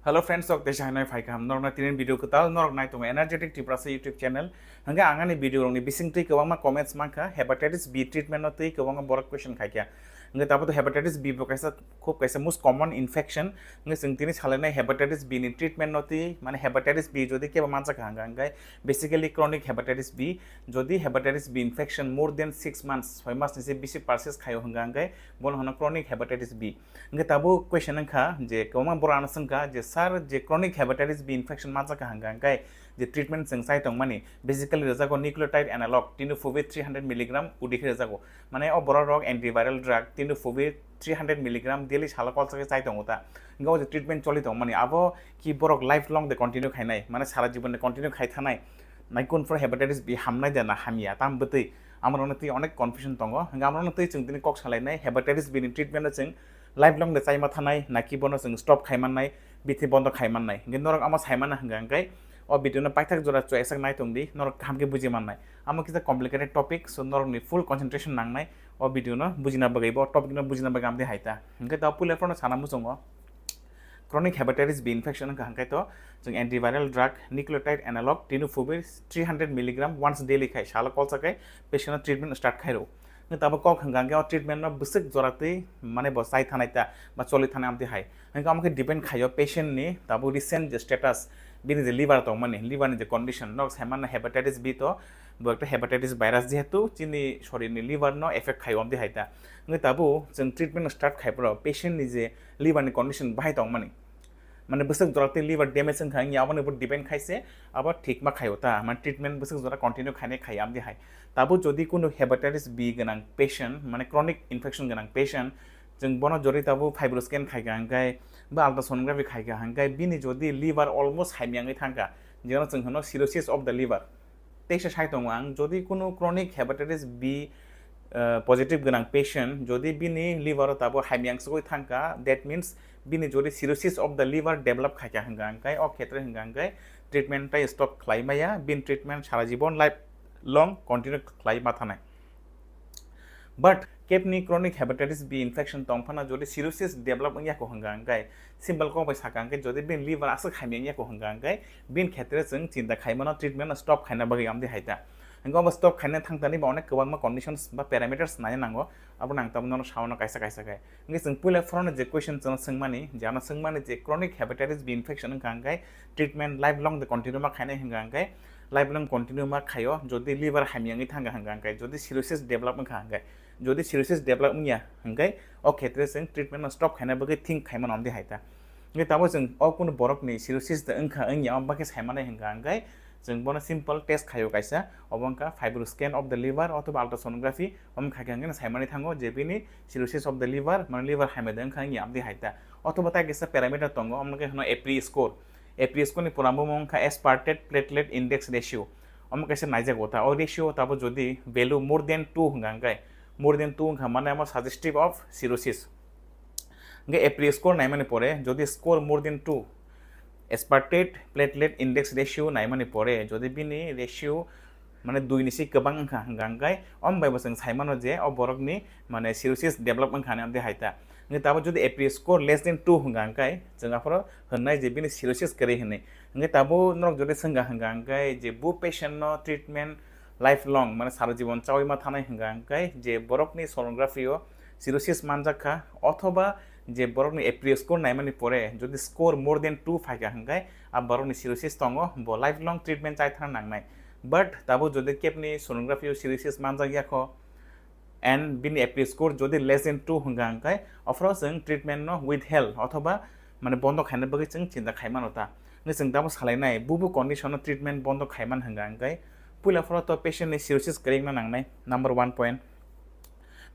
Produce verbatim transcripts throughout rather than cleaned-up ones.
Hello friends, ok teisa hanai phai kaham norokna tinin video kwtal norok nai tongo Energetic Tiprasa YouTube channel. Hingke ang ani video rokni bising twi kwbangma comments mankha, hepatitis B treatment no twi kwbangma borok question khaikha. Hingke tabuk hepatitis B bo kaisa khub kaisa most common infection. Hingke chwng tini salainai hepatitis B ni treatment no twi, mane hepatitis B jodi kebo manjak hangka hingke basically chronic hepatitis B. Jodi hepatitis B infection more than six months, soi mas ni se bisi persist khaio hingka hingke bono hino chronic hepatitis B. Hingke tabuk question wngkha je kwbangma borok ano swngkha je sir je chronic hepatitis B infection manjak hangka hingke je treatment chwng chai tongmani basically rwjago nucleotide analog tenofovir three hundred milligram udi khe rwjago. Mane o borok rok antiviral drug tenofovir three hundred milligram daily salo kolsa khe chai tongo ta. Hingke o je treatment choli tongmani abo ki borok lifelong de continue khainai, mane sara jibon de continue khai thanai. Nai kun phuru hepatitis B hamnai de na hamya tam bwtwi amrokno twi onek confusion tongo. Hingke amrokno twi chwng tini kok salainai hepatitis B ni treatment no chwng lifelong de chaima thanai, naki bono chwng stop khaimannai, bithi bondo khaimannai. Hingke norok amo saimana hingka hingke o video no paithak jora chuaisak nai tongdi, norok kaham khe buji mannai. Amo kisa complicated topic, so norokni full concentration nangnai o video no bujina bagwi, bo topic no bujina bagwi amdi haita. Hingke ta puila phano sana muchungo. Chronic hepatitis B infection wngkha hingke to chwng antiviral drug nucleotide analog tenofovir three hundred milligram once daily khai salo kolsa khai patient no treatment start khairo. Hingke tabuk kok hingka hingke o treatment no bwswk jora twi mane bo chai thanai ta ba choli thanai amtwi hai. Hingke omo khe depend khaio patient ni tabuk recent je status, bini je liver tongmani, liver ni je condition, nok saimanna hepatitis B to, bo ekta hepatitis virus jehetu chini sorir ni liver no affect khaio amtwi hai ta. Hingke tabuk chwng treatment no start khai phuru patient ni je liver ni condition bahai tongmani, mane bwswk jora twi liver damage wngkha, wngya aboni upor depend khaise abo thik ma khaio ta, mane treatment bwswk jora continue khainai khai amdi hai. Tabuk jodi kunu hepatitis B gwnang patient, mane chronic infection gwnang patient, chwng bono jori tabuk fibroscan khaikha hingke ba ultrasonography khaikha hingke bini jodi liver almost hamyangwi thangkha, jeno chwng hino cirrhosis of the liver. Teisa sai tongo ang, jodi kunu chronic hepatitis B, eh, positive gwnang patient, jodi bini liver o tabuk hamyang sogwi thangkha, that means bini jodi cirrhosis of the liver develop khaikha hingka hingke o khetre hingka hingke treatment tai stop khlai maya, bini treatment sara jibon life long continue khlai ma thanai. But kebni chronic hepatitis B infection tong phano jodi cirrhosis develop wngya kho hingka hingke simple kok bai saka hingke jodi bini liver aswk hamya wngya kho hingka hingke bini khetre chwng chinta khaimano treatment no stop khaina bagwi amdi hai ta. Hingke obo stop khaina thangtani ba onek kwbangma conditions ba parameters nai nango, abo nang tabuk nono saono kaisa kaisa khe. Hingke chwng puila phorono je question chwng swngmani, je ano swngmani je chronic hepatitis B infection wngkha hingke treatment lifelong de continue ma khainai hingka hingke lifelong continue ma khaio, jodi liver hamyangwi thangkha hingka hingke, jodi cirrhosis develop wngkha hingke, jodi cirrhosis develop wngya hingke o khetre chwng treatment no stop khaina bagwi think khaimano amdi hai ta. Hingke tamo chwng o kunu borokni cirrhosis de wngkha wngya omo bakhe saimanai hingka hingke chwng bono simple test khaio kaisa, obo wngkha fibroscan of the liver othoba ultrasonography, omo khaikha hingke saimani thango je bini cirrhosis of the liver, mane liver hamya de wngkha wngya amdi hai ta. Othoba tai kisa parameter tongo, omo khe hino APRI score. APRI score ni pura bumung wngkha aspartate platelet index ratio. Omo kaisa naijago ta. O ratio tabo jodi value more than two hingka hingke, more than two wngkha mane omo suggestive of cirrhosis. Hingke APRI score naimani pore jodi score more than two, aspartate platelet index ratio naimani pore jodi bini ratio mane dui ni se kwbang wngkha hingka hingke omo bai bo chwng saimano je o borokni mane cirrhosis develop wngkha hwnwi amtwi hai ta. Hingke tabo jodi APRI score less than two hingka hingke chwng aphoro hwnnai je bini cirrhosis kwrwi hwnwi. Hingke tabo norok jodi swngkha hingka hingke je bo patient no treatment lifelong mane sara jibon chaui ma thanai hingka hingke je borokni sonography o cirrhosis manjak kha othoba je borokni APRI score naimani pore jodi score more than two phaikha hingke a borokni cirrhosis tongo, bo lifelong treatment chai thang nangnai. But tabo jodi kebni sonography o cirrhosis manjak ya kho, and bini APRI score jodi less than two hingka hingke, aphoro chwng treatment no withheld othoba mane bondo khaina bagwi chwng chinta khaimano ta. Hingke chwng tamo salainai bubu condition no treatment bondo khaiman hingka hingke puila phoro to patient ni cirrhosis kwrwngna nangnai, number one point.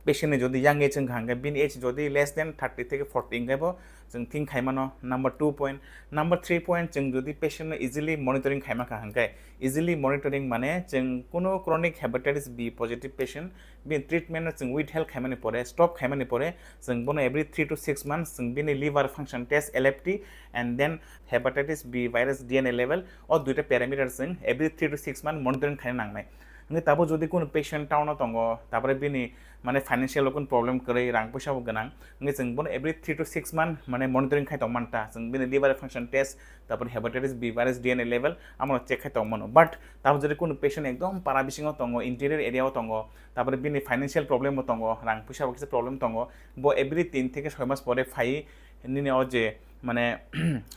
Patient ni jodi young age wngkha hingke bini age jodi less than thirty theke forty hingke bo chwng think khaimano, number two point. Number three point, chwng jodi patient no easily monitoring khaima kha hingke, easily monitoring mane chwng kuno chronic hepatitis B positive patient bini treatment no chwng withheld khaimani pore, stop khaimani pore, chwng bono every three to six months chwng bini liver function test, L F T, and then hepatitis B virus D N A level, o duita parameter chwng every three to six month monitoring khaina nangnai. Hingke tabo jodi kunu patient town o tongo, tapore bini mane financial o kunu problem kwrwi, rang puisa bo gwnang, hingke chwng bono every three to six month mane monitoring khai tong manta, chwng bini liver function test, tapore hepatitis B virus D N A level amo check khai tong mano. But tabo jodi kunu patient ekdom para bisingo tongo, interior area o tongo, tapore bini financial problem bo tongo, rang puisa bo kisa problem tongo, bo every tin theke soi mas pore phai nini o je mane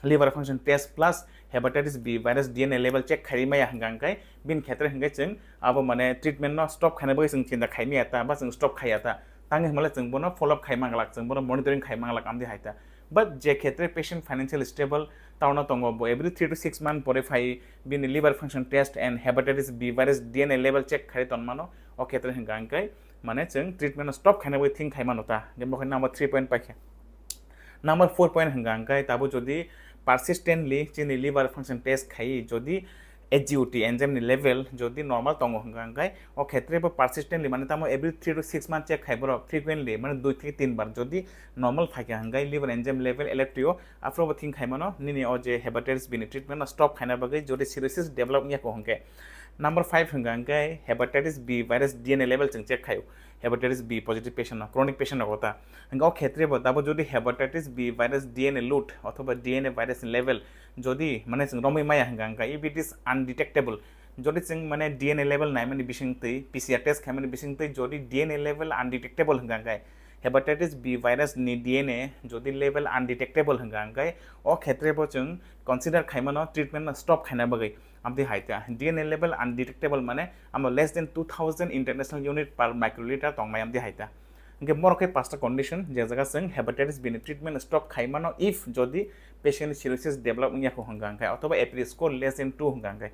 liver function test plus hepatitis B virus D N A level check khai maya hingka hingke bini khetre hingke chwng abo mane treatment no stop khaina bagwi chwng chinta khai maya ta ba chwng stop khaiya ta, tangwi hwnmale chwng bono follow up khai manglak, chwng bono monitoring khai manglak amdi hai ta. But je khetre patient financial stable town o tongo, bo every three to six month pore phai bini liver function test and hepatitis B virus D N A level check khai ton mano, o khetre hingka hingke mane chwng treatment no stop khaina bagwi think khai mano ta, je bo khe number three point paikha. Number four point hingka hingke tabo jodi persistently chini liver function test khai jodi A G O T enzyme ni level jodi normal tongo hingka hingke o khetre bo persistently mane tamo every three to six month check khai borok frequently mane dui theke tin bar jodi normal phaikha hingke liver enzyme level L F T o aphuru bo think khai mano nini o je hepatitis B ni treatment no stop khaina bagwi jodi cirrhosis develop wngya ko hingke. Number five hingka hingke hepatitis B virus D N A level chwng check khaio. Hepatitis B positive patient no, chronic patient rok ta. Hingke o khetre bo tabo jodi hepatitis B virus D N A load othoba D N A virus ni level jodi mane chwng romwi maya hingka hingke, if it is undetectable, jodi chwng mane D N A level naimani bisingtwi, P C R test khaimani bisingtwi jodi D N A level undetectable hingka hingke, hepatitis B virus ni D N A jodi level undetectable hingka hingke, o khetre bo chwng consider khaimano treatment no stop khaina bagwi. Amdi hai ta, D N A level undetectable mane amo less than two thousand international unit per microliter tongmai amdi hai ta. Hingke borok khe pasta condition, je jaga chwng hepatitis B ni treatment stop khai mano if jodi patient cirrhosis develop wngya kho hwnka hwnkhe, othoba A P R score less than two hwnka hwnkhe.